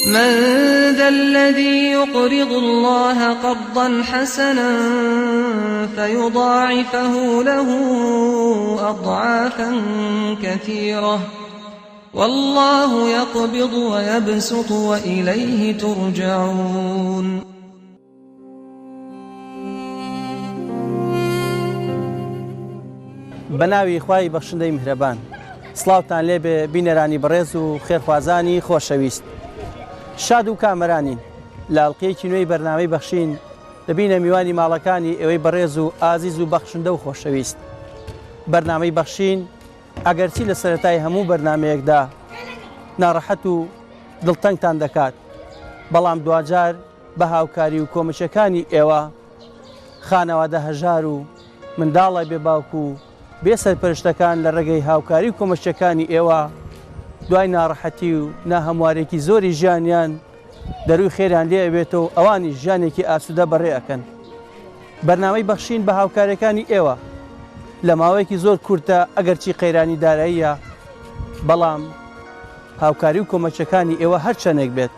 من ذا الذي يقرض الله قرضا حسنا فيضاعفه له أضعافا كثيرة والله يقبض ويبسط وإليه ترجعون. بەناوی خوای بەخشندەی میهرەبان سڵاوتان لێبێ بینەرانی بەڕێز و خێرخوازانی خۆشەویست شاد و کامەرانین لە ئەڵقەیەکی نوێی بەرنامەی بەخشین دەبینە میوانی ماڵەکانی ئێوەی بەڕێز و ئازیز و بەخشندە و خۆشەویست بەرنامەی بەخشین ئەگەرچی لە سەرەتای هەموو بەرنامەیەکدا ناڕەحەت و دڵتەنگتان دەکات، بەڵام دواجار بە هاوکاری و کۆمەکیەکانی ئێوە خانەوادە هەژار و منداڵە بێ باوک و بێ سەرپەرشتەکان لە ڕێگەی هاوکاری و کۆمەکیەکانی ئێوە دوای ناڕەحەتی و ناهەموارێکی زۆری ژیانیان دەرووی خێریان لێ ئەبێتەوە و ئەوانیش ژیانێکی ئاسوودە بەڕێ ئەکەن. بەرنامەی بەخشین بە هاوکاریەکانی ئێوە لە ماوەیەکی زۆر کورتە ئەگەرچی قەیرانی داراییە بەڵام هاوکاری و کۆمەکیەکانی ئێوە هەر چەندێک بێت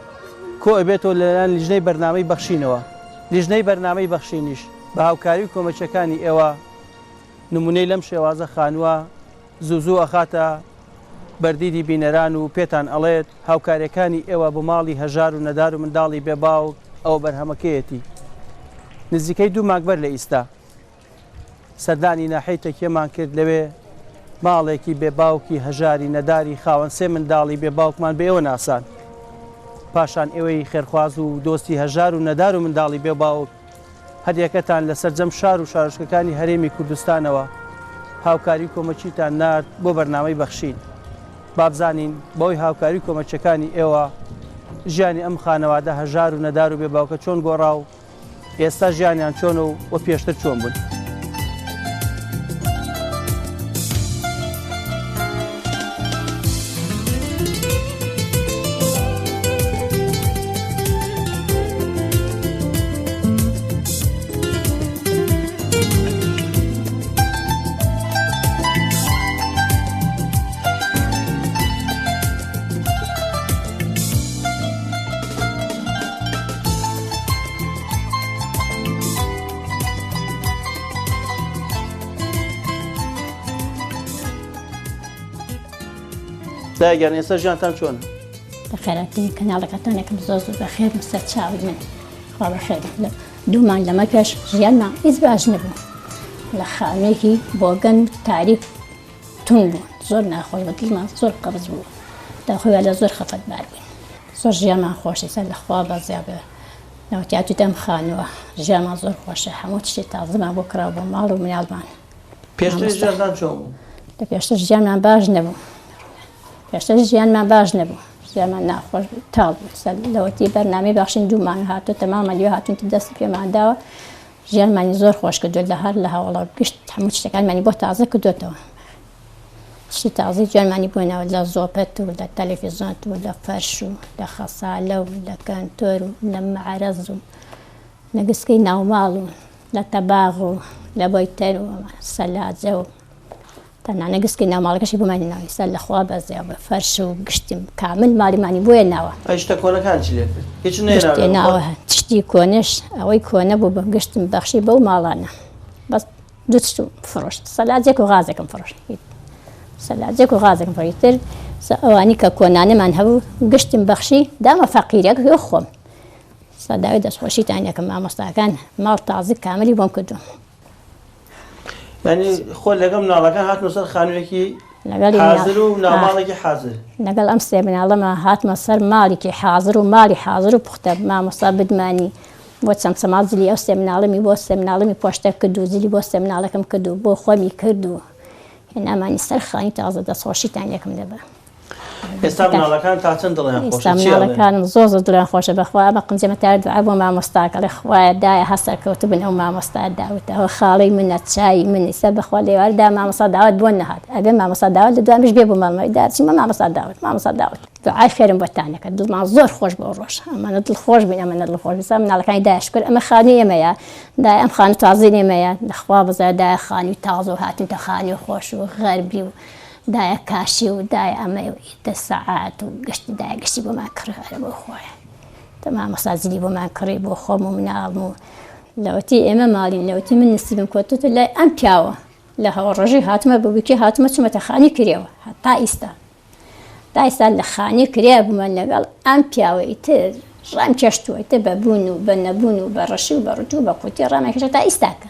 کۆ ئەبێتەوە لەلایەن لیژنەی بەرنامەی بەخشینەوە لیژنەی بەرنامەی بەخشینیش بە هاوکاری و کۆمەکیەکانی ئێوە نمونەی لەم شێوازە خانووە زوو زوو ئەخاتە بەردیدی بینەران و پێتان ئەڵێت هاوکاریەکانی ئێوە بۆ ماڵی هەژار و نەدار و منداڵی بێ باوک ئەوە بەرهەمەکەیەتی. نزیکەی دوو مانگ بەر لە ئیستا سەردانی ناحیەی تەکیەمان کرد لەوێ ماڵێکی بێ باوکی هەژاری نەداری خاوەن سێ منداڵی بێ باوکمان بە ئێوە ناساند. پاشان ئێوەی خێرخواز و دۆستی هەژار و نەدار و منداڵی بێ باوک هەریەکەتان لە سەرجەم شار و شارۆچکەکانی هەرێمی کوردستانەوە هاوکاری و کۆمەکیتان نارد بۆ بەرنامەی بەخشین. با بزانین بەهۆی هاوکاری و کۆمەکیەکانی ئێوە ژیانی ئەم خانەوادە هەژار و نەدار و بێ باوکە چۆن گۆڕا و ئێستا ژیانیان چۆنە و و پێشتر چۆن بوون. دایە گیان ئێستا ژیانتان چۆنە؟ بەخێراتنی کەناڵەکەتانێکم زۆر زۆر بەخێر سەر چاوی من خوا بەخێر دوو مانگ لەمە پێش ژیانمان هیچ باش نەبوو لە خانوویەکی بۆگەن و تاریک تون بوو زۆر ناخۆش بە دڵمان زۆر قەبز بوو داخۆیا لە زۆر خەفەتبار بووین زۆر ژیانمان خۆشە سەر لە خوا بەزیا بێ نەوتیاتی دەم خانووە ژیانمان زۆر خۆشە هەموو تشتی تازەمان بۆ کراوە بۆ ماڵ و مناڵمان پێشتر ژیانتان چۆن بوو؟ لە پێشتر ژیانمان باش نەبوو پێشتر ژیانمان باش نەبوو ژیانمان ناخۆش بوو تاڵ بوو سەر لەوەتی بەرنامەی بەخشین دوو مانگ هاتووە تەمامە لێ هاتوون دەستی پێمان داوە ژیانمانی زۆر خۆش کردووە لە هەر لە هەوڵە گشت هەموو شتەکانمانی بۆ تازە کردوێتەوە شتی تازەی ژیانمانی بۆ ناوە لە زۆپەت و لە تەلەفیزۆنت و لە فەرش و لە خەسالە و لە کەنتۆر و لە مەعرەز و لە گسکەی ناوماڵ و لە تەباغ و لە بۆیتەر و سەلاجە و تەنانە گسکی ناو ماڵەکەشی بۆمان ناوە ئیستا لە خوا بەزێ بە فەرش و گشتی کامل ماڵیمانی بۆیە ناوە. ئەی شتە کۆنەکان چی لێ کرد؟ هیچ نەهێناوە ناوە شتی کۆنش ئەوەی کۆنە بوو بە گشتم بەخشی بەو ماڵانە بەس دوو شتم فڕۆشت سەلاجێک و غازێکم فڕۆشت سەلاجێک و غازێکم فڕۆشت تر ئەوانی کە کۆنانەمان هەبوو گشتم بەخشی دامە فەقیرێک خۆم سەداوی دەستخۆشیتان یەکەم مامۆستاکان ماڵ تازی کاملی بۆم کردوون. یعنی خۆ لەگەڵ مناڵەکان هاتمە سەر خانوویەکی حازر و ناوماڵێکی حازر لەگەڵ ئەم سێ مناڵەمە هاتمە سەر ماڵێکی حازر و ماڵی حازر و پوختە مامۆستا بدمانی بۆ چەمچەماڵ جلی ئەو سێ مناڵەمی بۆ سێ مناڵەمی پۆشتە کرد و جلی بۆ سێ مناڵەکەم کرد و بۆ خۆمی کرد و هێنامانی سەر خانی تازە دەستخۆشیتان یەکم دەبە. ئێستا مناڵەکان تا چەند دڵیان خۆشە؟ ئێستا مناڵەکانم زۆر زۆر دڵیان خۆشە بەخوا ئەمە قنجەمە تا دوعا بۆ مامۆستاکە ئەڵێ خوایە دایە هەر سەرکەوتوو بن ئەو مامۆستا داوتە ئەوە خاڵەی منە چای من ئێستا بەخوا لێواردا مامۆستا داوت بۆ نەهات ئەبێ مامۆستا داوت لە دوامیش بێ بۆ مامۆستا دا چیمە مامۆستا داوت مامۆستا داوت دوعای خێرم بۆتان دەکەن دڵمان زۆر خۆش بۆ ڕۆژ ئەمانە دڵ خۆش بین ئەمانە دڵ خۆش بین مناڵەکانی دایە شکر ئەمە خانووی ئێمەیە دایە ئەم خانوو تازەی ئێمەیە لەخوا بزانە دایە خانووی تازە و هاتووتە خانووی خۆش و غەربی و. دایە کاشی و دایە ئەمەی و ئیتر سەعات و گشتی دایە گشتی بۆمان کڕی ئەرە بۆ خۆیان تە مامۆستا جلی بۆمان کڕی بۆ خۆم و مناڵم و لەوەتی ئێمە ماڵین لەوەتی من نسیبم کۆتۆتە لای ئەم پیاوە لە هەوە ڕۆژی هاتمە ببووکی هاتمە چوومەتە خانی کرێوە هەتا ئیستا تا ئیستا لە خانی کرێ بوومە لەگەڵ ئەم پیاوە ئیتر ڕام کێشتووە ئیتر بە بوون و بە نەبوون و بە ڕەشی و بە ڕووتی و بە قوتی ڕامان کێشا تا ئیستاکە.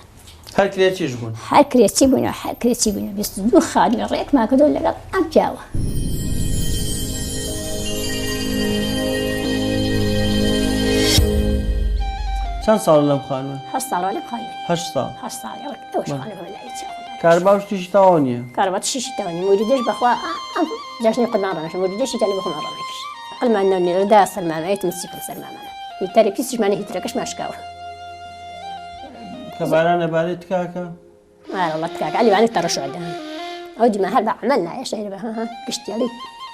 هەر کرێچیش بوون؟ هەر کرێچی بووین و هەر کرێچی بووین و 22 خانووی ڕێکمان کردووە لەگەڵ ئەم پیاوە. چەند ساڵە لەم خانووە؟ هەشت ساڵە لەم خانووە. هەشت ساڵ. هەشت ساڵ ڕێک ئەوەش خانووەکە لای چاو. کارەبا و شتیشی تەواو نییە. کارەبا تشیشی تەواو نییە موریدەش بەخوا ئەم جەژنی قوربان ڕانەکرد موریدەشی تەنی بۆ خۆمان ڕانەکرد عەقڵمان نەو نێرە دا سەرمانە وتم چی بکەم سەرمامانە هیتەرە پیسیشمانە هیترەکەشمان شکاوە. کە باران ئەبارێ تکاکە؟ ئارە وەڵا تکاکە عەلی وانە تەڕەشوع دە ئەو دیمە هەر بە عەمەل نا ئێشتا ئێرە بە ها ها گشتیاڵی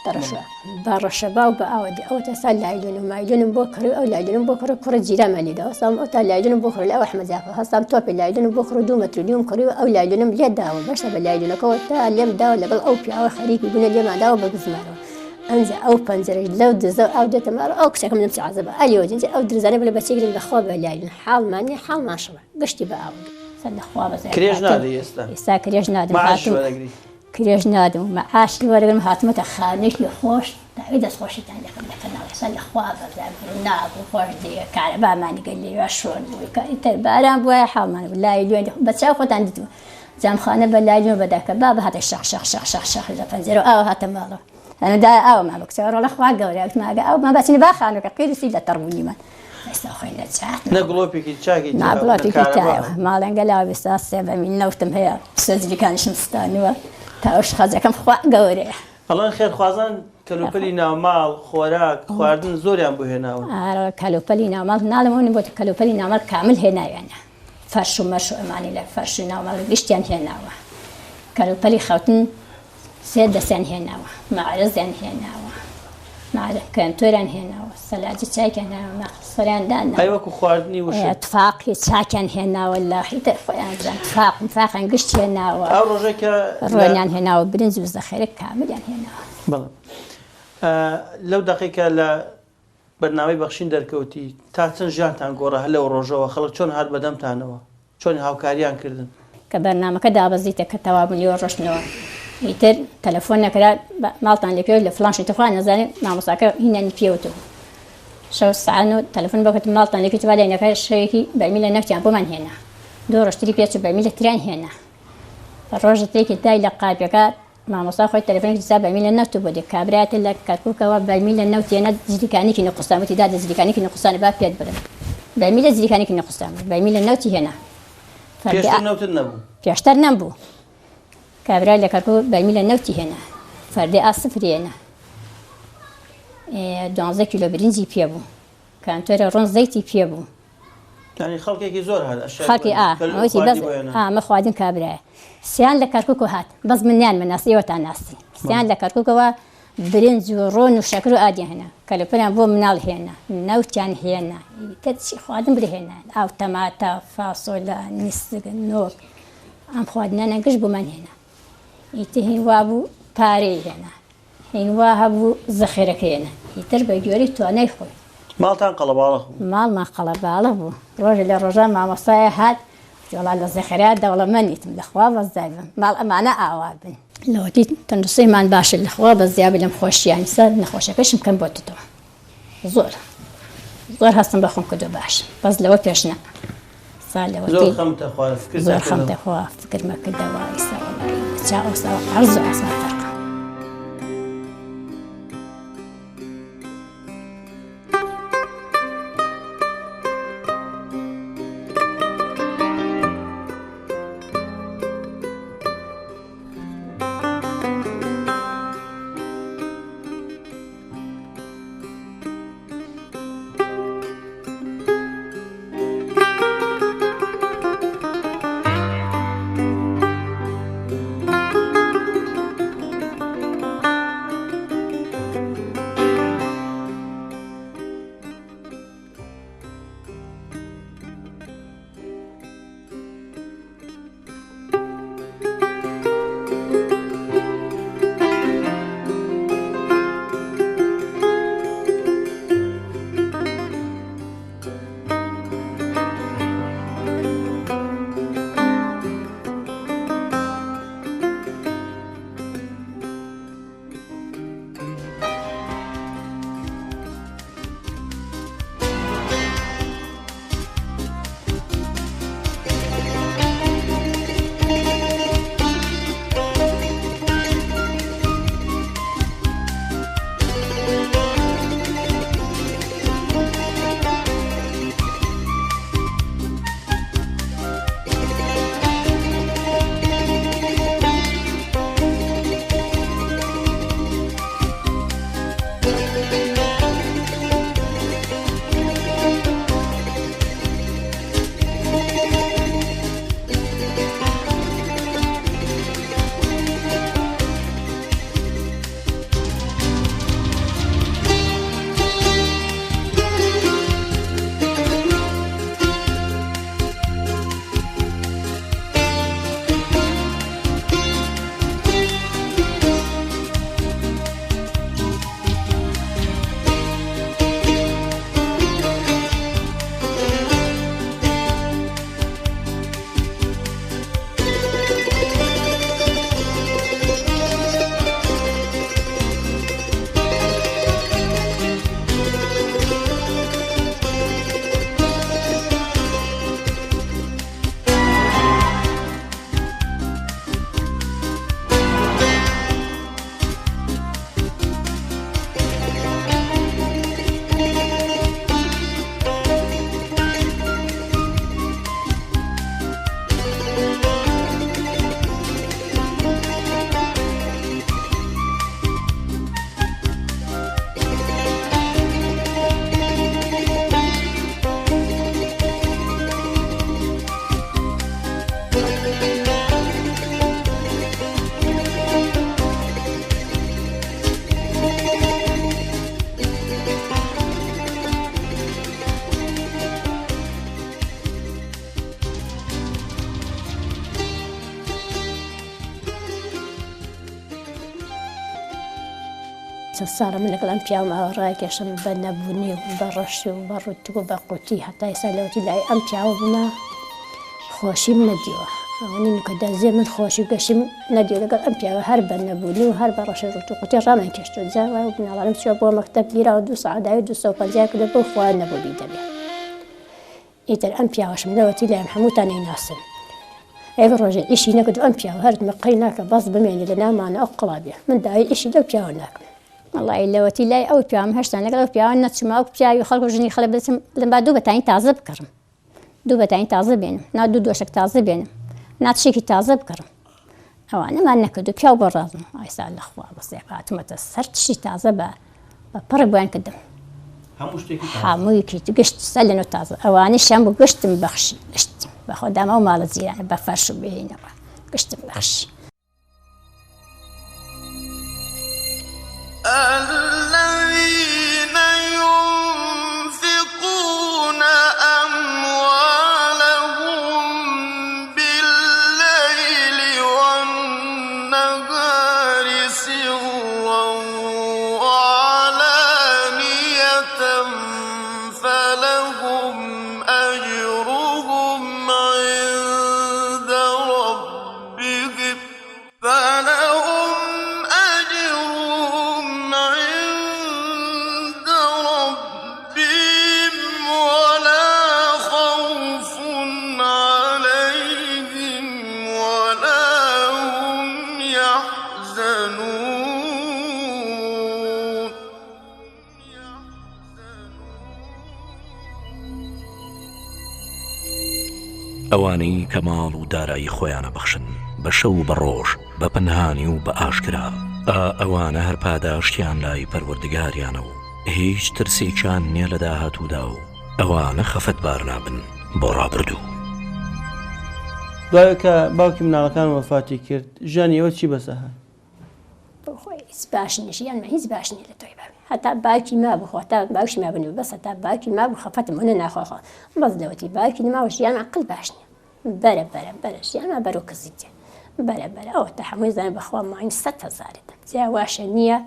تەڕەشوع بە ڕەشەبا و بە ئاوە دێ ئەوە تا سا لایلۆن و مایلۆنم بۆ کڕی و ئەو لایلۆنم بۆ کڕی کوڕە جیرانمان لێ دا هەستام ئەو تا لایلۆنم بۆ کڕی لە ئەو ئەحمەد جافە هەستام تۆپێ لایلۆنم بۆ کڕی دوو مەتر و نیوم کڕی و ئەو لایلۆنم لێ داوە بەشە بە لایلۆنەکەوە تا لێم داوە لەگەڵ ئەو پیاوە خەریکی بوونە لێمان داوە بە بزمارەوە ئەنجا ئەو پەنجەرەش لەو دزە ئاو دێتە ماڵ ئەو کچەکەم لەم چ عەزەبە ئەلیەوە جنجا ئەو درزانە بڵێ بەچێگرن بەخوا بە لایلۆن حاڵمان نیە حاڵمان شڵە گشتی بە ئاو سەر لە خوا بەزای کرێش نادەی ئێستا؟ ئێستا کرێش نادەم مەعاش هاتووم وەرەگری؟ کرێش نادەم و مەعاشی وەرەگرم هاتمەتە خانوویەکی خۆش داوای دەستخۆشیتان لێکەم لە کەناڵی سەر لە خوا بەزای ڕووناک و خۆش دێ کارەبامانی گەل لێوە شۆرد بوو کە ئیتر باران بوایە حاڵمان بوو لای لوێن بە چاو خۆتان دیتووە جامخانە بە لای لوێن بەدا کە بابە هاتە شەق شەق شەق شەق شەق لە پەنجەرەوە ئاوە هاتە ماڵەوە ئەمە دا ئاومان بە کچەوە ڕۆڵە خوا گەورە وتم ئەگە ئاومان باچینە با خانووەکە قیر و سیر لە تەڕبوونیمان ئێستا خۆی لە چات نە گڵۆپێکی چاکی نا گڵۆپێکی تایەوە ماڵێنگە لاوە بیستا سێ بە میل نەوتم هەیە سەجلیکانیشم ستانووە تا ئەوش خەجەکەم خوا گەورەیە. ئەڵێن خێرخوازان کەلوپەلی ناوماڵ، خۆراک، خواردن زۆریان بۆ هێناون. ئارە کەلوپەلی ناوماڵ ناڵێم ئەو بۆ کەلوپەلی ناوماڵ کامل هێناویانە فەرش و مەرش و ئەمانی لە فەرش و ناوماڵ گشتیان هێناوە کەلوپەلی خەوتن سێ دەسیان هێناوە مەعرەزیان هێناوە مەعرە کەنتۆریان هێناوە سەلاجە چاکیان هێناوە مەخسەریان داناوە ئەی وەکو خواردنی وشک تفاقی چاکیان هێناوە لە هیتر خۆیان زان تفاق مفاقیان گشت هێناوە ئەو ڕۆژەی کە ڕۆنیان هێناوە برنج و زەخێرە کاملیان هێناوە. بەڵێ لەو دەقەی کە لە بەرنامەی بەخشین دەرکەوتی تا چەند ژیانتان گۆڕا هەر لەو ڕۆژەوە خەڵک چۆن هات بەدەمتانەوە؟ چۆن هاوکاریان کردن؟ کە بەرنامەکە دابەزیتە کە تەواو بوو لێوە ڕۆشتنەوە ئیتر تەلەفۆن نەکرا ماڵتان لەکوێ لە فڵان شوێن تخوا نەزانێ مامۆستاکە هینانی پێوتوو شەو سەعات نۆ تەلەفۆن بۆ کردم ماڵتان لەکوێ توا لای نەکرا شەوێکی بەرمیلە نەوتیان بۆمان هێنا دوو ڕۆژتری پێچوو بەرمیلە تریان هێنا ڕۆژە تێکی دای لە قاپیەکە مامۆستا خۆی تەلەفۆنێکی دزا بەرمیلە نەوت بۆ دێ کابرایەتە لە کەرکوکەوە بەرمیلە نەوت یەنە جلیکانێکی نقوستان وتی دادە جلیکانێکی نقوستانە با پێت بڵێم بەرمیلە جلیکانێکی نقوستان بوو بەرمیلە نەوتی هێنا پێشتر نەوتت نەبوو؟ پێشتر نەمبوو کابرای لە کەرکوک بەرمیلە نەوتی هێنا فەردێ ئا سفری هێنا دوانزە کیلۆ برنجی پێ بوو کانتۆرە ڕۆن زەیتی پێ بوو. یانی خەڵکێکی زۆر هات ئەشیای خەڵکی ئا وتی بەس ئا مە خواردن کابرایە سیان لە کەرکوک هات بەس من نیان مەناسی ئێوەتان ناسی سیان لە کەرکوکەوە برنج و ڕۆن و شەکر و ئادیان هێنا کەلوپەلیان بۆ مناڵ هێنا نەوتیان هێنا ئیتر چی خواردن بری هێنا ئاو تەماتە فاسۆلا نیسک نۆک ئەم خواردنانە گشت بۆمان هێنا ئیتر هین وابوو پارەی هێنا هین وا هەبوو زەخێرەکەی هێنا ئیتر بە گوێرەی توانای خۆی. ماڵتان قەڵەباڵخ بوو؟ ماڵمان قەڵەباڵخ بوو. ڕۆژێ لە ڕۆژان مامۆستایە هات وتی وەڵا لە زەخێرا دەوڵەمەندیتم لە خوا بەزدای بم ماڵ ئەمانە ئاوا بن. لەوەتی تەندروستیمان باشە لە خوا بەزیا بی لەم خۆشییانە سەر نەخۆشیەکەشم کەم بۆتەوە زۆر زۆر هەستم بە خۆم کردوە باشم بەس لەوە پێش نا. سا لەوەتی زۆر خەمت دەخوارد فکرت زۆر خەم دەکردەوە. دەخوا فکرمە کردەوە ئیستا وەڵایی چا ئەوسا عەرز و ئاسمان فەرقە. چەند ساڵە من لەگەڵ ئەم پیاوەم ئاوا ڕایکێشم بە نەبوونی و بە ڕەشی و بە ڕووتک و بە قوتی هەتا ئێستا لەوەتی لای ئەم پیاوە بوومە خۆشیم نەدیوە ئەوەنی نوکە دەرزێ من خۆشی و گەشیم نەدیوە لەگەڵ ئەم پیاوە هەر بە نەبوونی و هەر بە ڕەشی ڕووت و قوتی ڕامان کێشتووە جا وای مناڵانم چووە بۆ مەکتەب گیراوە دوو سەعات داوی 250 کردووە بۆ خوا نەبوو بیدەمێ ئیتر ئەم پیاوەشم لەوەتی لایم هەمووتان ئەیناسن یەک ڕۆژێ ئیشی نەکرد ئەم پیاوە هەر مقەی ناکە بەس بمێنێ لە ناومانە ئەو قڵابێ من داوای ئیشی لەو پیاوە ناکەم. وەڵایی لەوەتی لای ئەو پیاوەم هەشتان لەگەڵ ئەو پیاوە نەچوومە ئەو پیاوی خەڵک و ژنی خەڵک بچم بڵێم با دوو بەتانی تازە بکڕم دوو بەتانی تازە بێنم نا دوو دۆشەک تازە بێنم نا تشێکی تازە بکڕم ئەوانەمان نەکرد و پیاو بۆ ڕازم ئایسا لەخوا بەسێ هاتومەتە سەر تشی تازە بە بە پڕ بۆیان کردم هەموویکی گشت سەر لەنۆ تازە ئەوانەشیان بۆ گشتم بەخشی گشتم بەخۆدام ئەو ماڵە جیرانە بە فەرش و بێینەوە گشتم بەخشی. الذین ینفقون اموالهم باللیل والنهار سرا وعلانیة فلهم اجرهم عند ربهم فلهم اجرهم عند ربهم ولا خوف علیهم ولا هم یحزنون. ئەوانەی کە ماڵ و دارایی خۆیان ئەبەخشن بە شەو و بە ڕۆژ، بە پەنهانی و بە ئاشکرا، ئا ئەوانە هەر پاداشتیان لای پەروەردگاریانە و هیچ ترسێکیان نیە لە داهاتوودا و ئەوانە خەفەتبار نابن بۆ ڕابردوو. دوای کە باوکی مناڵەکان وەفاتی کرد ژیانی ئێوە چی بەسەر هات؟ بۆ خۆی هیچ باش نیە ژیانمان هیچ باش نیە لە تۆی بابی هەتا باوکی مابوو خۆ هەتا باوکی مابوو بەس هەتا باوکی مابوو خەفەتم هەنە ناخۆ خۆ بەس لەوەتی باوکی نەماوە ژیانمان قل باش نیە بەرە بەرە بەرە ژیانمان بەرەو کزی دێ بەرە بەرە ئەوە تا هەمووی زانێ بەخوا مانگی سەد هەزارێ دەم جا واشە نییە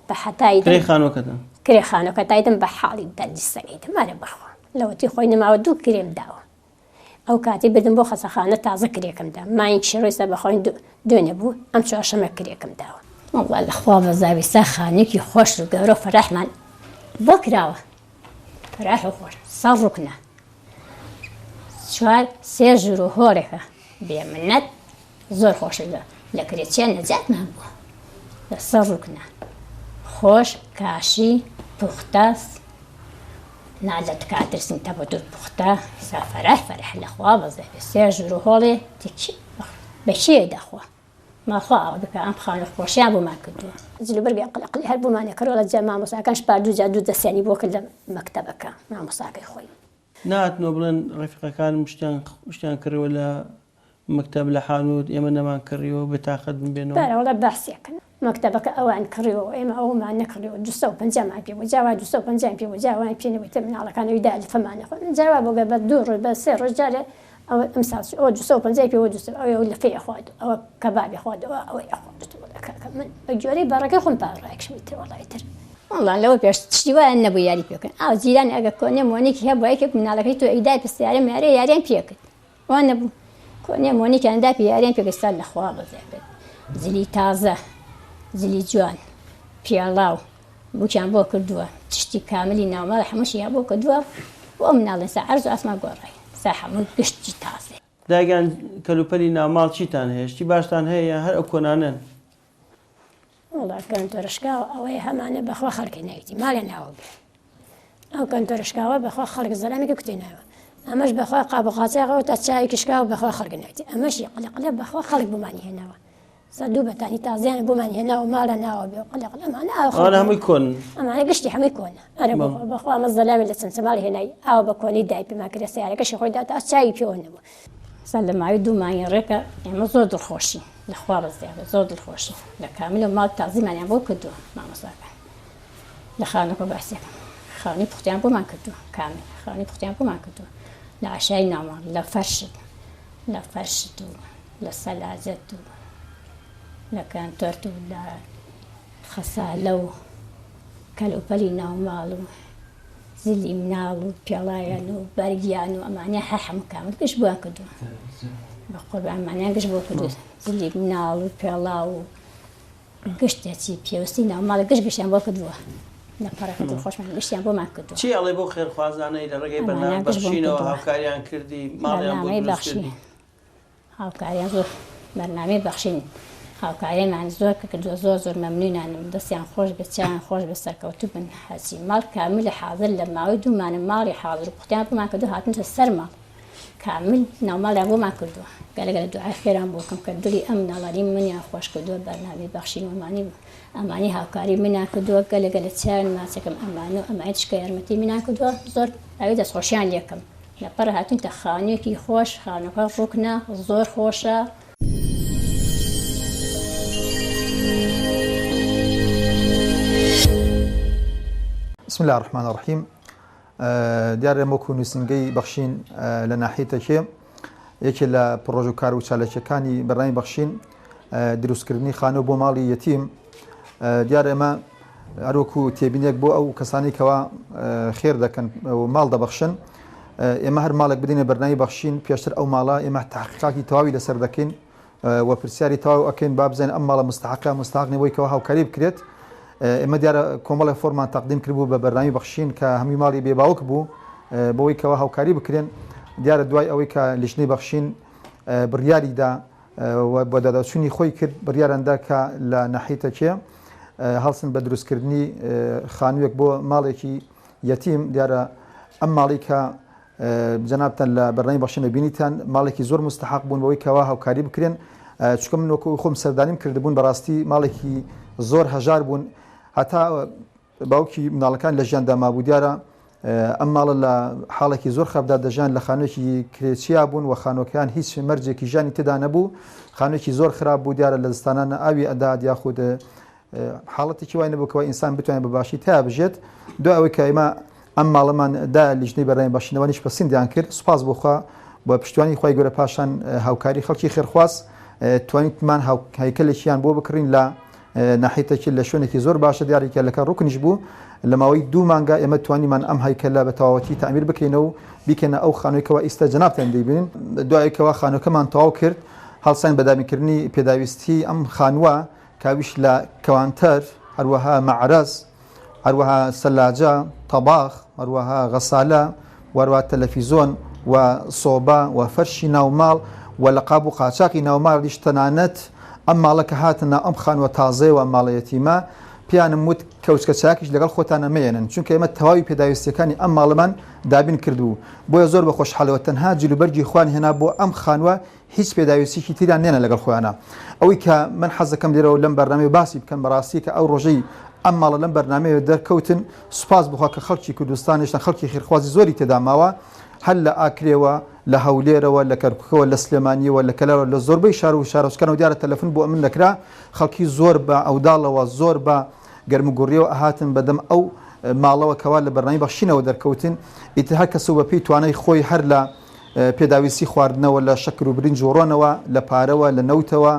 بە حەتای کرێ خانوەکەتان کرێ خانوەکە تایدم بە حاڵی دەردی سەگەی دەم ئەرێ بەخوا لەوەتی خۆی نەماوە دوو کرێم داوە ئەو کاتی بردم بۆ خەسەخانە تازە کرێکم دا مانگێکیشی ڕۆیستا بەخۆی دوێنێ بوو ئەم چوارشەمە کرێکم داوە. وەڵا لە خوا بەزاوی سا خانوویەکی خۆش و گەورە و فەراحمان بۆ کراوە فەراح و خۆش سەر ڕوکنە چوار سێ ژوور و هۆڵێکە بێ منەت زۆر خۆشە لە لە کرێچیان نەجاتمان بووە لە سەر ڕوکنە خۆش کاشی پوختە نا لە تکا ترسین تەبەتور پوختە سا فەرح فەرح لە خوا بەزێ بێ سێ ژوور و هۆڵێ تکی بە کێ دەخوا ماخوا ئاوا بکە ئەم خانوو خۆشیان بۆمان کردووە. جلوبەرگی ئەقل ئەقلی هەر بۆمان ئەکرد جا مامۆستاکان شپار دوو جار دوو دەستیانی بۆ کرد لە مەکتەبەکە مامۆستاکەی خۆی. نەهاتنەوە بڵێن ڕەفیقەکانم شتیان شتیان کڕیوە لە مەکتەب لە حانوت ئێمە نەمان کڕیوە بێتاقەت بن بێنەوە. بەرە وەڵا بەعسیەکەن مەکتەبەکە ئەوان کڕیوە و ئێمە ئەومان نەکڕیوە 250 مان پێ بوو جا وا 250 پێ بوو جا وان پێ نەبوو ئیتر مناڵەکان ئەوی دا لفەمان نەخۆن جا وا بوو گەر بە دوو ڕۆژ بە سێ ڕۆژ جارێ ئەوە ئەمساڵ چوو ئەوە 250 پێ بوو دوو ئەوێ ئەو لفەی ئەخوارد ئەوە کەبابی خوارد ئەوە ئەوەی ئەخوارد وتم وەڵا کاکە من بە گوێرەی بەڕەکەی خۆم پار ڕایکشم ئیتر وەڵا ئیتر وەڵا لەوە پێش شتی وایان نەبوو یاری پێ بکەن ئاو جیران ئەگەر کۆنێ مۆنێکی هەبوو یەکێک مناڵەکەی تۆ ئەیدای پێ سیارە میارە یاریان پێ کرد وا نەبوو کۆنێ مۆنیکیان دا پێ یاریان پێ کرد سەر لە خوا بەزێ بێت جلی تازە جلی جوان پێڵاو بووکیان بۆ کردووە تشتی کاملی ناوماڵ هەمووشیان بۆ کردووە بۆ مناڵێن سا عەرز و ئاسمان گۆڕای سا هەموو گشتی تازێ. دایکگیان کەلوپەلی ناوماڵ چیتان هەیە؟ شتی باشتان هەیە یان هەر ئەو کۆنانەن؟ وەڵا کەنتۆرە شکاوە ئەوەیە هەمانە بەخوا خەڵکی ناویتی ماڵێ ناوە بێ ئەو کەنتۆرە شکاوە بەخوا خەڵک زەلامێکی کوتی ناوە ئەمەش بەخوا قاب و قاچاغەوە تا چاوێکی شکاوە بەخوا خەڵک ناویتی ئەمەشی قلقلە بەخوا خەڵک بۆمانی هێناوە سا دوو بەتانی تازیان بۆمان هێناوە ماڵە ناوە بێ قلقل ئەمانە ئاو ئەوانە هەمووی کۆن ئەمانە گشتی هەمووی کۆنە ئەرە بەخوا ئەمە زەلامی لە چەمچەماڵ هێنای ئاو بە کۆنی دای پێمان کرێ سیارەکەشی خۆی دا تا چاوی پێوە نەبوو سا لە ماوەی دوو مانگی ڕێکە ئێمە زۆر دڵخۆشین لە خوا بەزیادە زۆر دڵخۆشین لە کامل و ماڵ تازیمانیان بۆ کردووە مامۆستاکان لە خانەکە باسیەکەم خانووی پوختیان بۆمان کردووە کامل خانووی پوختیان بۆمان کردووە لە عشای ناوماڵ لە فەرشت لە فەرشت و لە سەلاجەت و لە کەنتۆرت و لە. خەسالە و کەلوپەلی ناوماڵ و زلی مناڵ و پێڵاویان و بەرگیان و ئەمانە هەر هەموو کامل گشت بۆیان کردووە بە قوربان ئەمانیان گشت بۆ کردووە زلی مناڵ و پێڵاو و گشت هەرچی پێویستی ناوماڵە گشت گشتیان بۆ کردووە لە پەڕەکە دڵخۆشمان گشتیان بۆمان کردووە. چی ئەڵێ بەو خێرخوازانەی لە ڕێگەی بەرنامەی ئەمانیان گشت بۆم بەخشینەوە کردووە. هاوکاریان کردی ماڵیان بۆ بەرنامەی دروست بەخشین کردی؟ هاوکاریان زۆر بەرنامەی بەخشین هاوکاریمان زۆر کردووە زۆر زۆر مەمنونانم دەستیان خۆش بێت چیان خۆش بێت سەرکەوتوو بن هەرچی ماڵ کامل حاضر لە ماوەی دوو مانە ماڵی حاضر و پوختیان بۆمان کردو هاتنتە سەر ماڵ کامل ناوماڵیان بۆمان کردووە گەلە گەلە دوعای خێران بۆ کەم کە دڵی ئەم مناڵانی منیان خۆش کردووە بەرنامەی بەخشین ومانی ئەمانی هاوکاری منیان کردووە گەلە گەلە چیان ماچەکەم ئەمان و ئەمانی تشکە یارمەتی منیان کردووە زۆر ئەوی دەستخۆشیان لێکەم لە پەڕ هاتوینتە خانوویەکی خۆش خانووەکە ڕوکنە زۆر خۆشە. بسم اللە الرحمن الرحیم دیارە ئێمە وەکو نووسینگەی بەخشین لە ناحیەی تەکێ یەکێ لە پڕۆژە و کار و چالاکیەکانی بەرنامەی بەخشین دروستکردنی خانوو بۆ ماڵی یەتیم دیارە ئێمە هەروەکو تێبینێک بۆ ئەو کەسانی کەوا خێر دەکەن و ماڵ دەبەخشن ئێمە هەر ماڵێک بدینە بەرنامەی بەخشین پێشتر ئەو ماڵە ئێمە تحقیقاتی تەواوی لەسەر دەکەین و پرسیاری تەواو ئەکەین با بزانین ئەم ماڵە مستحقە مستحق نیە بۆی کەوا هاوکاری بکرێت ئێمە دیارە کۆمەڵێ فۆرمان تەقدیم کردبوو بە بەرنامی بەخشین کە هەمووی ماڵی بێ باوک بوو بۆی کەوا هاوکاری بکرێن دیارە دوای ئەوەی کە لیژنەی بەخشین بڕیاری دا و بە داداچوونی خۆی کرد بڕیاراندا کە لە ناحیەی تەکێ هەڵسن بە دروستکردنی خانوویەک بۆ ماڵێکی یەتیم دیارە ئەم ماڵی کە جەنابتان لە بەرنامەی بەخشینە بینیتان ماڵێکی زۆر مستحق بوون بەوەی کەوا هاوکاری بکرێن چونکە من وەکو خۆم سەردانیم کردبوون بەڕاستی ماڵێکی زۆر هەژار بوون هەتا باوکی مناڵەکان لە ژیاندا مابوو دیارە ئەم ماڵە لە حاڵێکی زۆر خراپدا دەژیان لە خانوویەکی کرێچیا بوون و خانووەکەیان هیچ مەرجێکی ژیانی تێدا نەبوو خانوویەکی زۆر خراپ بوو دیارە لە زستانان ئاوی ئەدات یاخود حاڵەتێکی وای نەبوو کەوا ئینسان بتوانێت بە باشی تیا بژێت دوای ئەوەی کە ئێمە ئەم ماڵەمان دا لیژنەی بەرنامەی بەخشینەوانیش پەسندیان کرد سوپاس بۆ خوا بە پشتیوانی خوای گەورە پاشان هاوکاری خەڵکی خێرخواز توانیتمان هەیکەلێکیان بۆ بکڕین لە ناحیتەکی لە شوێنێکی زۆر باشە دیارە هەیکەلەکە ڕوکنیش بوو لە ماوەی دوو مانگا ئێمە توانیمان ئەم هەیکەلە بە تەواوەتی تەعمیر بکەینەوە و بیکەینە ئەو خانووی کەوا ئیستا جەنابتان دەیبینن دوای کەوا خانووەکەمان تەواو کرد هەڵساین بە دابینکردنی پێداویستی ئەم خانووە کاویش لە کەوانتەر، هەروەها مەعرەز، هەروەها سەلاجە، تەباخ، هەروەها غەسالە، و هەروەها تەلەفیزۆن و سۆبا و فەرشی ناوماڵ و لە قاب و قاچاقی ناوماڵیش تەنانەت ئەم ماڵە کە هاتە ناو ئەم خانووە تازەیەوە ئەم ماڵە یەتیمە پێیانم وت کەوچکە چاکیش لەگەڵ خۆتانە مەیەنن چونکە ئێمە تەواوی پێداویستیەکانی ئەم ماڵەمان دابین کردبوو بۆیە زۆر بە خۆشحاڵیەوە تەنها جلوبەرگی خۆیان هێنا بۆ ئەم خانووە هیچ پێداویستیکی تریان نێنە لەگەڵ خۆیانا ئەوەی کە من حەزەکەم لێرەوە لەم بەرنامەیە باسی بکەم بەڕاستی کە ئەو ڕۆژەی ئەم ماڵە لەم بەرنامەیە دەرکەوتن سوپاس بخوا کە خەڵکی کوردستان هێشتا خەڵکی خێرخوازی زۆری تێدا ماوە هەر لە ئاکرێوە لە هەولێرەوە لە کەرکوکەوە لە سلێمانیەوە لە کەلارەوە لە زۆربەی شار و شارۆچکانەوە دیارە تەلەفون بۆ ئەمن دەکرا خەڵکی زۆر بە ئەوداڵەوە زۆر بە گەرموگوڕیەوە ئەهاتن بەدەم ئەو ماڵەوە کەوا لە بەرنامەی بەخشینەوە دەرکەوتن ئیتر هەر کەسە و بەپێی توانای خۆی هەر لە پێداویستی خواردنەوە لە شەکر و برنج و ڕۆنەوە، لە پارەوە، لە نەوتەوە،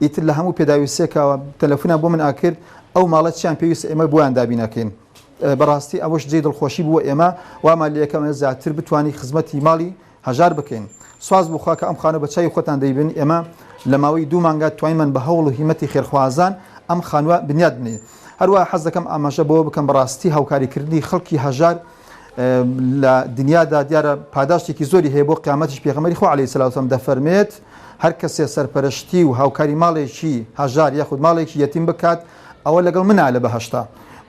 ئیتر لە هەموو پێداویستیەکەوە تەلەفونیان بۆ من ئەکرد، ئەو ماڵە چیان پێویستە ئێمە بۆیان دابین ئەکەین. بەڕاستی ئەوەش جێی دڵخۆشی بوو ئێمە وامان لێکەم زیاتر بتوانین خزمەتی ماڵی هەژار بکەین. سواس بۆ خوا کە ئەم خانووە بە چاوی خۆتان دەیبینن ئێمە لە ماوەی دوو مانگا توانیمان بە هەوڵ و هیمەتی خێرخوازان ئەم خانووە بنیات بنێین. هەروەها حەز دەکەم ئاماژە بەوە بکەم بەڕاستی هاوکاریکردنی خەڵکی هەژار لە دنیادا دیارە پاداشتێکی زۆری هەیە بۆ قیامەتیش پێغەمبەری خوا عەلەیهی سەلات وسلام دەفەرمێت هەر کەسێ سەرپەرشتی و هاوکاری ماڵێکی هەژار یاخود ماڵێکی یەتیم بکات ئەوە لەگەڵ منە لە بەهەشتا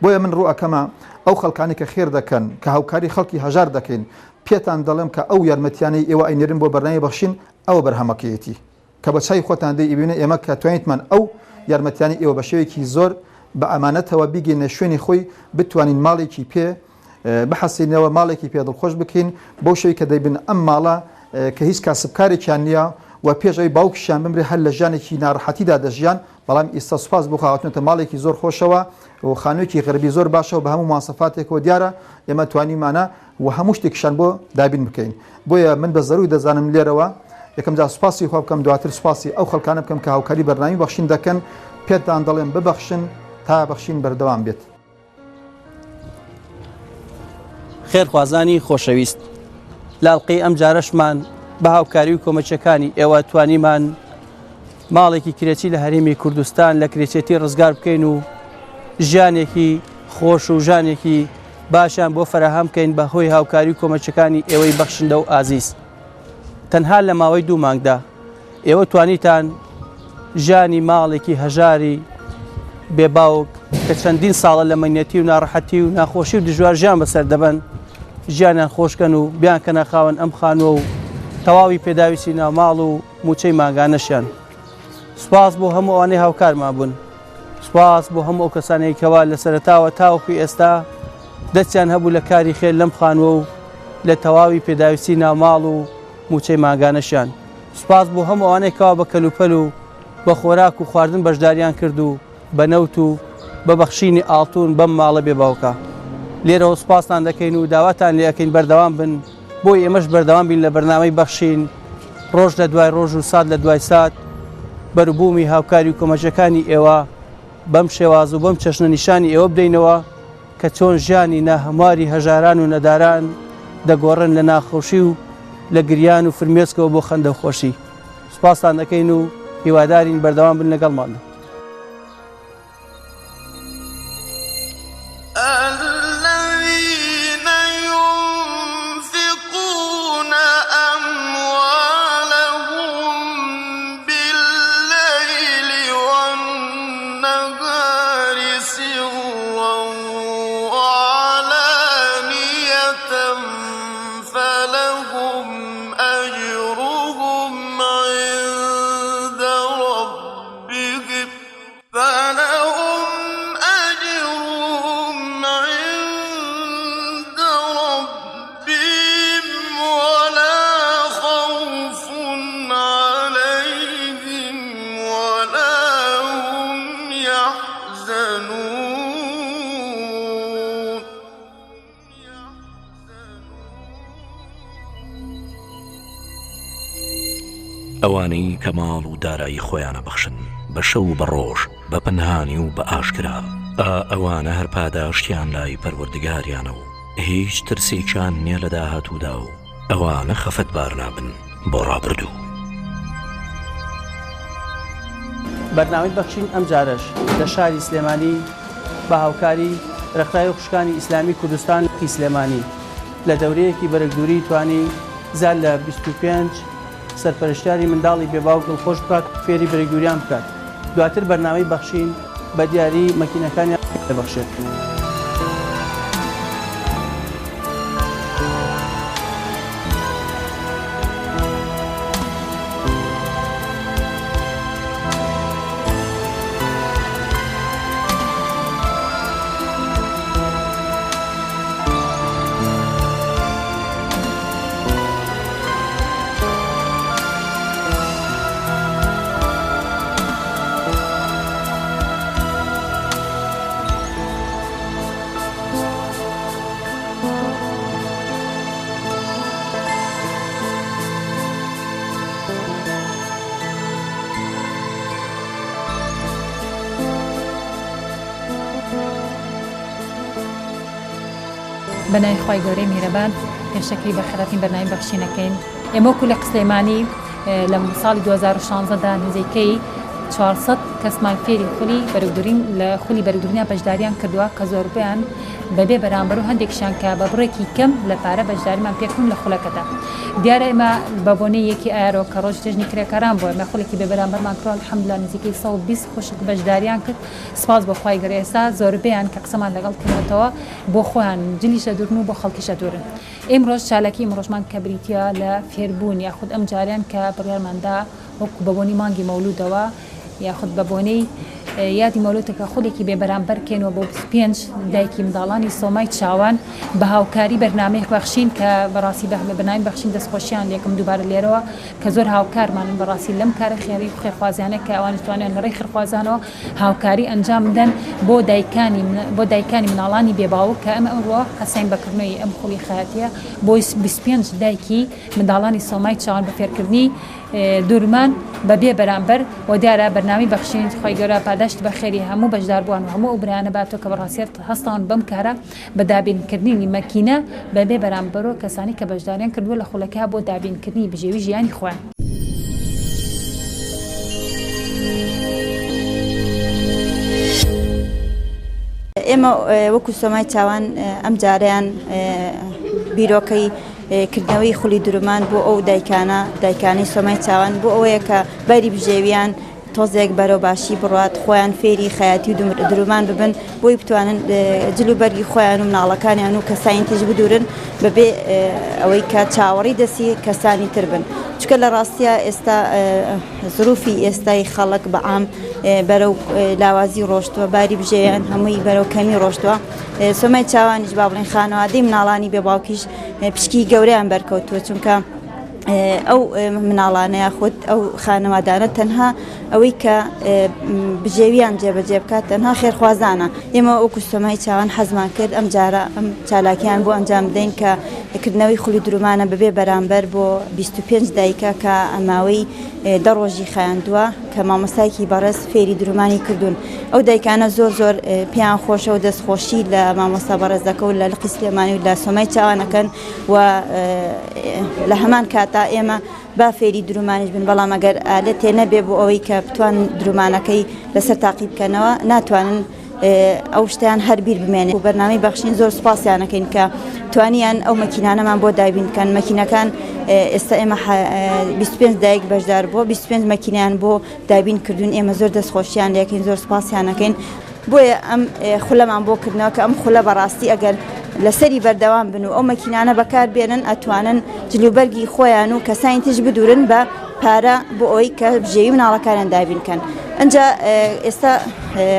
بۆیە من ڕوو ئەکەمە ئەو خەڵکانی کە خێر دەکەن کە هاوکاری خەڵکی هەژار دەکەین پێتان دەڵێم کە ئەو یارمەتیانەی ئێوە ئەینێرن بۆ بەرنامەی بەخشین ئەوە بەرهەمەکەیەتی کە بە چاوی خۆتان دەی ئەبینن ئێمە کە توانیتمان ئەو یارمەتیانەی ئێوە بە شێوەیەکی زۆر بە ئەمانەتەوە بیگەینە شوێنی خۆی بتوانین ماڵێکی پێ بحەسێنەوە ماڵێکی پێ دڵخۆش بکەین بەو شێوەی کە دەیبن ئەم ماڵە کە هیچ کاسبکارێکیان نییە و پێش ئەوی باوکیشیان بمرێ هەر لە ژیانێکی ناڕەحەتیدا دەژیان بەڵام ئیستا سوپاس بۆ خوا هاتوونەتە ماڵێکی زۆر خۆشەوە و خانوویەکی غەربی زۆر باشەوە بە هەموو مواسەفاتێکەوە دیارە ئێمە توانیمانە و هەموو شتێکیشان بۆ دابین بکەین بۆیە من بە زەروری دەزانم لێرەوە یەکەم جار سوپاسی خوا بکەم دواتر سوپاسی ئەو خەڵکانە بکەم کە هاوکاری بەرنامی بەخشین دەکەن پێتان دەڵێم ببەخشن. تا بەخشین بەردەوام بێت. خێرخوازانی خۆشەویست لە ئەڵقەی ئەم جارەشمان بە هاوکاری و کۆمەچەکانی ئێوە توانیمان ماڵێکی کرێچی لە هەرێمی کوردستان لە کرێچێتی ڕزگار بکەین و ژیانێکی خۆش و ژانێکی باشیان بۆ فەراهەم بکەین بە هۆی هاوکاری و کۆمەچەکانی ئێوەی بەخشندە و ئازیز. تەنها لە ماوەی دوو مانگدا ئێوە توانیتان ژیانی ماڵێکی هەژاری بێ باوک کە چەندین ساڵە لە مەینەتی و ناڕەحەتی و ناخۆشی و دژوار ژیان بەسەر دەبەن ژیانیان خۆشکەن و بیانکەنە خاوەن ئەم خانووە و تەواوی پێداویستی ناوماڵ و موچەی مانگانەشیان. سوپاس بۆ هەموو ئەوانەی هاوکارمان بوون. سوپاس بۆ هەموو ئەو کەسانەی کەوا لە سەرەتاوە تاوەکو ئێستا دەستیان هەبوو لە کاری خێر لەم خانووە و لە تەواوی پێداویستی ناوماڵ و مووچەی مانگانەشیان. سوپاس بۆ هەموو ئەوانەی کەوا بە کەلوپەل و بە خۆراک و خواردن بەشداریان کرد و بە نەوت و بە بەخشینی ئاڵتون بەم ماڵە بێ باوکە. لێرەوە سوپاستان دەکەین و داواتان لێ ئەکەین بەردەوام بن بۆی ئێمەش بەردەوام بین لە بەرنامەی بەخشین ڕۆژ لە دوای ڕۆژ و سات لە دوای سات بەروبوومی هاوکاری و کۆمەکەکانی ئێوە بەم شێواز و بەم چەشنە نیشانی ئێوە بدەینەوە کە چۆن ژیانی ناهەمواری هەژاران و نەداران دەگۆڕن لە ناخۆشی و لە گریان و فرمێسکەوە بۆ خەندە و خۆشی. سوپاستان دەکەین و هیوادارین بەردەوام بن لەگەڵماندا. الذین ینفقون اموالهم باللیل والنهار سرا وعلانیة فلهم اجرهم عند ربهم فلهم اجرهم عند ربهم ولا خوف عليهم ولا هم يحزنون. ئەوانەی کە ماڵ و دارایی خۆیان ئەبەخشن بە شەو و بە ڕۆژ، بە پەنهانی و بە ئاشکرا، ئا ئەوانە هەر پاداشتیان لای پەروەردگاریانە و هیچ ترسێکیان نیە لە داهاتوودا و ئەوانە خەفەتبار نابن بۆ ڕابردوو. بەرنامەی بەخشین ئەمجارەش لە شاری سلێمانی بە هاوکاری رێکخراوی خوشکانی ئیسلامی کوردستان لقی سلێمانی لە دەورەیەکی بەرگدووری توانی زیاد لە 25 سەرپەرشتیاری منداڵی بێ باوک دڵخۆش بکات و فێری بەرگدووریان بکات دواتر بەرنامەی بەخشین بە دیاری مەکینەکانیان دەبەخشێت. بەناوی خوای گەورەی میهرەبان پێشەکی بە خێراترین بەرنامەی بەخشینەکەین ئێمە وەکو لە قسلەیمانی لە ساڵی 2016 دا نزیکەی 400 کەسمان فێری خولی بەرگدورین لە خولی بەرگدورینیا بەشداریان کردووە کە زۆربەیان بەبێ بەرامبەر و هەندێکیشیان کە بە بڕێکی کەم لە پارە بەشداریمان پێکردن لە خولەکەدا دیارە ئێمە بە بۆنەی یەکی ئایارەوە کە ڕۆژی جەژنی کرێکاران بووە ئێمە خولێکی بێ بەرامبەرمان کردووە الحمدلله نزیکەی 120 خوشک بەشداریان کرد سپاس بۆ خوای گەورە ئێستا زۆربەیان کە قسەمان لەگەڵ کردووەتەوە بۆ خۆیان جلیش ئەدورن و بۆ خەڵکیش ئەدورن ئیمڕۆش چالاکی ئیمڕۆشمان کە بریتیە لە فێربوون یاخود ئەم جاریان کە بڕیارمان دا وەکو بە بۆنەی مانگی مەولودەوە یاخود بە بۆنەی یادی مەولودەکە خولێکی بێ بەرامبەر کەینەوە بۆ 25 دایکی منداڵانی سۆمای چاوان بە هاوکاری بەرنامەی بەخشین کە بەڕاستی بە بەرنامەی بەخشین دەستخۆشیان لێکم دووبارە لێرەوە کە زۆر هاوکارمانن بەڕاستی لەم کارە خێری و خێرخوازیانە کە ئەوانیش توانیان لە ڕێی خێرخوازانەوە هاوکاری ئەنجام بدەن بۆ دایکانی بۆ دایکانی مناڵانی بێ باوک کە ئەمە ئەمڕۆ هەستاین بە کردنەوەی ئەم خولی خەیاتیە بۆ 25 دایکی منداڵانی سۆمای چاوان بە فێرکردنی دورمان بە بێ بەرامبەر و دیارە بەرنامەی بەخشین خوای گەورە پاداشتی بە خێری هەموو بەشداربووان و هەموو ئەو برایانە باتەوە کە بەڕاستیت هەستاون بەم کارە بە دابینکردنی مەکینە بە بێ بەرامبەر و کەسانی کە بەشداریان کردووە لە خولەکە بۆ دابینکردنی بژێوی ژیانی خۆیان. ئێمە وەکو سۆمای چاوان ئەم جارەیان بیرۆکەی کردنەوەی خولی درومان بۆ ئەو دایکانە دایکانی سۆمای چاوان بۆ ئەوەیە کە بەری بژێویان تۆزێک بەرەو باشی بڕات خۆیان فێری خەیاتی و درومان ببن بۆی بتوانن جل و بەرگی خۆیان و مناڵەکانیان و کەسانی تریش بدورن بەبێ ئەوەی کە چاوەڕی دەستی کەسانی تر بن چکە لە ڕاستە ئێستا زروفی ئێستای خەڵک بە عام بەرەو لاوازی ڕۆشتووە باری بژێیان هەمووی بەرەو کەمی ڕۆشتووە سۆمای چاوانیش با بڵێن خانەوادەی مناڵانی بێ باوکیش پشکی گەورەیان بەرکەوتووە چونکە ئەو مناڵانە یاخود ئەو خانەوادانە تەنها ئەوەی کە بژێویان جێبەجێ بکات تەنها خێرخوازانە ئێمە وەکو سۆمای چاوان حەزمان کرد ئەم جارە ئەم چالاکیان بۆ ئەنجام بدەین کە کردنەوەی خولی درومانە بەبێ بەرامبەر بۆ 25 دایکە کە ماوەی دە ڕۆژی خایاندووە کە مامۆستایەکی بەڕێز فێری درومانی کردوون ئەو دایکانە زۆر زۆر پێیان خۆشە و دەستخۆشی لە مامۆستا بەڕێزەکە و لە لقی سلێمانی و لە سۆمای چاوانەکەن و لە هەمان کاتا ئێمە با فێری درومانیش بن بەڵام ئەگەر ئالەتێ نەبێ بۆ ئەوەی کە بتوان درومانەکەی لەسەر تاقی بکەنەوە ناتوانن ئەو شتیان هەر بیر بمێنێ و بەرنامەی بەخشین زۆر سوپاسیانەکەین کە توانیان ئەو مەکینانەمان بۆ دابین بکەن مەکینەکان ئێستا ئێمە 25 دایک بەشدار بۆ 25 مەکینیان بۆ دابین کردوون ئێمە زۆر دەستخۆشیان لەکەین زۆر سوپاسیانەکەین بۆیە ئەم خولەمان بۆ کردنەوە کە ئەم خولە بەڕاستی ئەگەر لەسەری بەردەوام بن و ئەو مەکینانە بەکار بێنن ئەتوانن جلوبەرگی خۆیان و کەسانی تریش بدورن بە پارە بۆ ئەوەی کە بژێوی مناڵەکانیان دابین کەن ئەجا ئێستا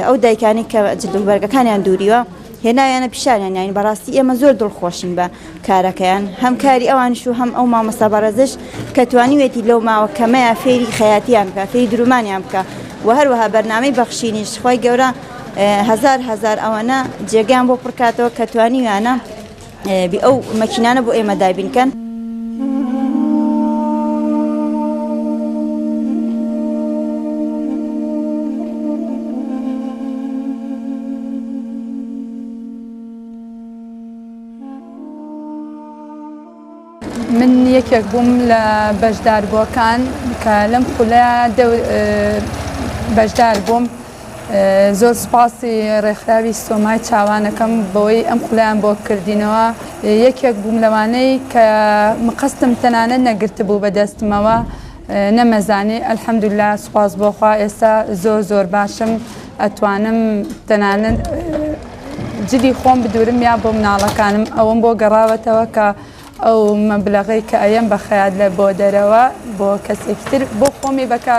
ئەو دایکانی کە جلوبەرگەکانیان دووریوە هێناویانە پیشانیان یاین بەڕاستی ئێمە زۆر دڵخۆشین بە کارەکەیان هەم کاری ئەوانش و هەم ئەو مامۆستا بەڕێزش کە توانیوێتی لەو ماوە کەمەیە فێری خەیاتیان بکە فێری درومانیان بکە و هەروەها بەرنامەی بەخشینیش خوای گەورە هەزار هەزار ئەوەنە جێگەیان بۆ پڕکاتەوە کە توانیویانە ئەو مەکینانە بۆ ئێمە دابین کەن. من یەکێک بووم لە بەشداربووەکان کە لەم خولە بەشدار بووم زۆر سوپاسی ڕێکخراوی سۆمای چاوانەکەم بەوەی ئەم خولەیان بۆ کردینەوە یەکێک بووم لەوانەی کە مقەستم تەنانەت نەگرتبوو بەدەستمەوە نەمەزانی الحمدللە سوپاس بۆ خوا ئێستا زۆر زۆر باشم ئەتوانم تەنانەت جلی خۆم بدورم یا بۆ مناڵەکانم ئەوەم بۆ گەڕاوەتەوە کە ئەو مەبلەغەی کە ئەیەم بە خەیات لە بۆ دەرەوە بۆ کەسێکی تر بۆ خۆمی بەکا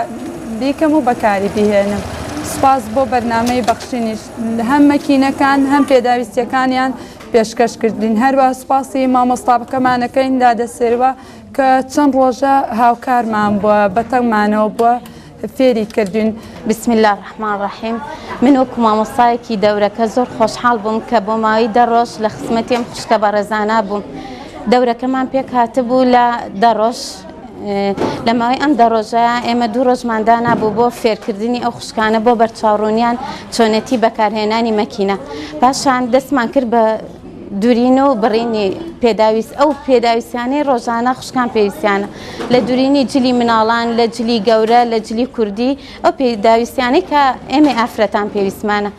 بیکەم و بەکاری بیهێنم سوپاس بۆ بەرنامەی بەخشینیش هەم مەکینەکان هەم پێداویستیەکانیان پێشکەش کردین هەروە سوپاسی مامۆستاکەمانەکەین دادە سێروە کە چەند ڕۆژە هاوکارمان بووە بەتەنگمانەوە بووە فێری کردوین. بسم اللە الرحمن الرحیم من وەکو مامۆستایەکی دەورەکە زۆر خۆشحاڵ بووم کە بۆ ماوەی دە ڕۆژ لە خزمەتی ئەم خوشکە بەڕێزانە بووم دەورەکەمان پێک هاتبوو لە دە ڕۆژ لە ماوەی ئەم دە ڕۆژە ئێمە دوو ڕۆژمان دانابوو بۆ فێرکردنی ئەو خوشکانە بۆ بەرچاوڕوونیان چۆنێتی بەکارهێنانی مەکینە پاشان دەستمان کرد بە دورین و بڕینی پێداویست ئەو پێداویستیانەی ڕۆژانە خوشکان پێویستیانە لە دورینی جلی مناڵان لە جلی گەورە لە جلی کوردی ئەو پێداویستیانەی کە ئێمەی ئافرەتان پێویستمانە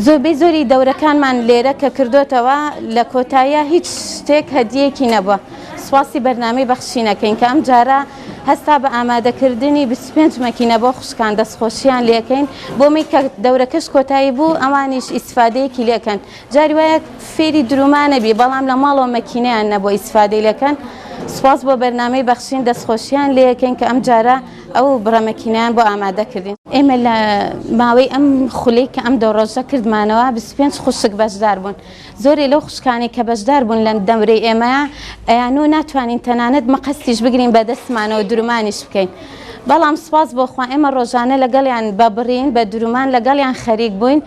زۆربەی زۆری دەورەکانمان لێرە کە کردوتەوە لە کۆتاییە هیچ شتێک هەدیەکی نەبووە سواسی بەرنامەی بەخشینەکەین کە ئەم جارە هەستا بە ئامادەکردنی 25 مەکینە بۆ خوشکان دەستخۆشیان لێکەین بۆ می کە دەورەکەش کۆتایی بوو ئەوانیش ئیسفادەیەکی لێکەن جاری وایە فێری دروما نەبی بەڵام لە ماڵەوە مەکینەیان نەبووە ئیسفادەی لێکەن سوپاس بۆ بەرنامەی بەخشین دەستخۆشیان لێکەین کە ئەم جارە ئەو بڕە مەکینەیان بۆ ئامادە کردین. ئێمە لە ماوەی ئەم خولەی کە ئەم دە ڕۆژە کردمانەوە 25 خوشک بەشدار بوون زۆرێ لەو خوشکانەی کە بەشدار بوون لە دەورەی ئێمە ئەیانوو ناتوانین تەنانەت مقەستیش بگرین بە دەستمانەوە درومانیش بکەین. بەڵام سوپاس بۆ خوا ئێمە ڕۆژانە لەگەڵیان بە بڕین بە درومان لەگەڵیان خەریک بووین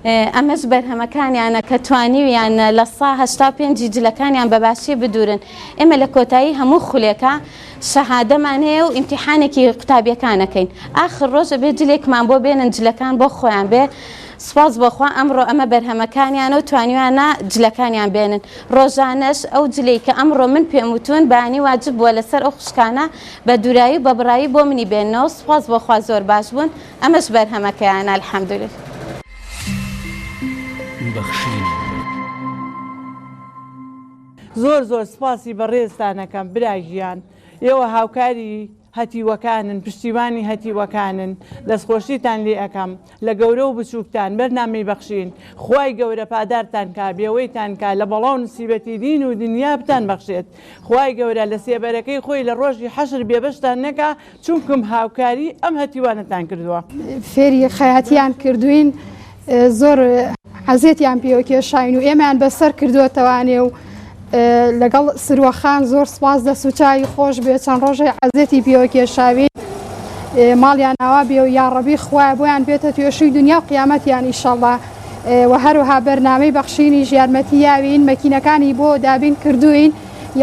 ئەمەش بەرهەمەکانیانە کە توانیویانە لە سا 85 ی جلەکانیان بە باشی بدورن ئێمە لە کۆتایی هەموو خولێکا شەهادەمان هەیە و ئیمتیحانێکی قوتابیەکان ئەکەین ئاخر ڕۆژ ئەبێ جلێکمان بۆ بێنن جلەکان بۆ خۆیان بێ سوپاس بۆ خوا ئەمڕۆ ئەمە بەرهەمەکانیانە و توانیویانە جلەکانیان بێنن ڕۆژانەش ئەو جلەی کە ئەمڕۆ من پێم وتوون بەیانی واجب بووە لەسەر ئەو خوشکانە بە دوورایی و بە بڕایی بۆ منی بێننەوە سوپاس بۆ خوا زۆر باش بوون ئەمەش بەرهەمەکەیانە الحمدللە. بەخشین. زۆر زۆر سپاسی بەڕێزتان ئەکەم برا گیان ئێوە هاوکاری هەتیوەکانن پشتیوانی هەتیوەکانن دەستخۆشیتان لێ ئەکەم لە گەورە و بچوکتان بەرنامەی بەخشین خوای گەورە پادارتان کا بێوەیتان کا لە بەڵا و نسیبەتی دین و دنیا بتان بەخشێت خوای گەورە لە سێبەرەکەی خۆی لە ڕۆژی حەشر بێبەشتان نەکا چونکم هاوکاری ئەم هەتیوانەتان کردووە. فێری خەیاتیان کردوین زۆر عەزێتیان پێوە کێشاین و ئێمەیان بەسەر کردووەتەوانێ و لەگەڵ سروەخان زۆر سپاس دەست و چاوی خۆش بێ چەند ڕۆژێ عەزێتی پێوە کێشاوین ماڵیان ئاوا بێ و یاڕەبی خوایە بۆیان بێتە توێشوی دنیا و قیامەتیان ئیشەڵا و هەروەها بەرنامەی بەخشینیش یارمەتی یاوین مەکینەکانی بۆ دابین کردوین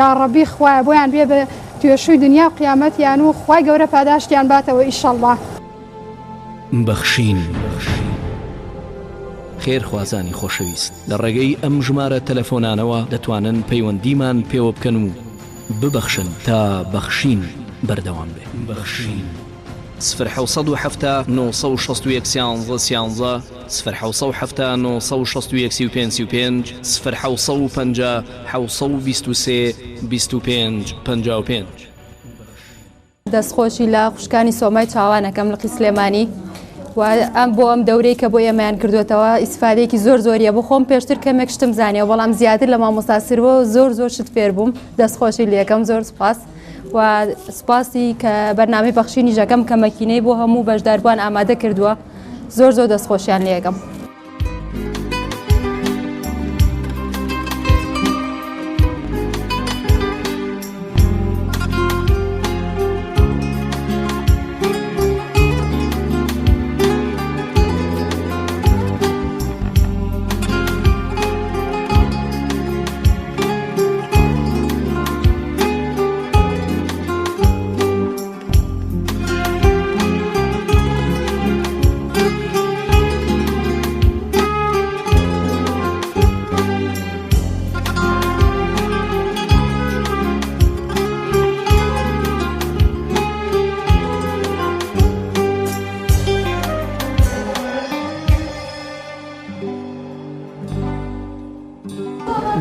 یاڕەبی خوایە بۆیان بێ بە توێشوی دنیا و قیامەتیان و خوای گەورە پاداشتیان باتەوە ئیشەڵا. بەخشین. خێرخوازانی خۆشەویست لە ڕێگەی ئەم ژمارە تەلەفۆنانەوە دەتوانن پەیوەندیمان پێوە بکەن و ببەخشن تا بەخشین بەردەوام بێ. بەخشین. سفر 770 961 سیانزە سیانزە سفر 770 961 35 35 سفر 750 723 25 55. دەستخۆشی لە خوشکانی سۆمای چاوان ئەکەم لقی سلێمانی و ئەم بۆ ئەم دەورەی کە بۆ ئێمەیان کردوێتەوە ئیسفادەیەکی زۆر زۆریە بۆ خۆم پێشتر کەمێک شتم زانیەوە بەڵام زیاتر لە مامۆستا سروە زۆر زۆر شت فێر بووم دەستخۆشی لەکەم زۆر سپاس و سپاسی کە بەرنامەی بەخشینی ژەکەم کە مەکینەی بۆ هەموو بەشداربووان ئامادە کردووە زۆر زۆر دەستخۆشیان لەکەم.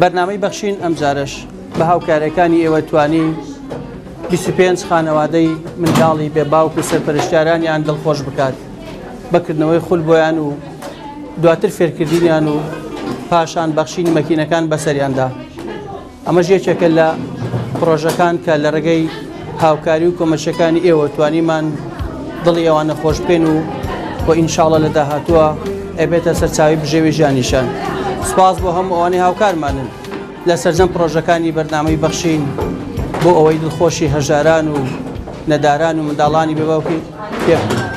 بەرنامەی بەخشین ئەمجارەش بە هاوکاریەکانی ئێوە توانی 25 خانەوادەی منداڵی بێ باوک و سەرپەرشتیارانیان دڵخۆش بکات بە کردنەوەی خول بۆیان و دواتر فێرکردنیان و پاشان بەخشینی مەکینەکان بەسەریاندا ئەمەش یەکێکە لە پڕۆژەکان کە لە ڕێگەی هاوکاری و کۆمەچەکانی ئێوە توانیمان دڵی ئەوانە خۆش بکەین و و ئینشاڵە لە داهاتووە ئەبێتە سەرچاوی بژێوی ژیانیشان سپاس بۆ هەموو ئەوانەی هاوکارمانن لە سەرجەم پڕۆژەکانی بەرنامەی بەخشین بۆ ئەوەی دڵخۆشی هەژاران و نەداران و منداڵانی بێباوکی پێ بکەین.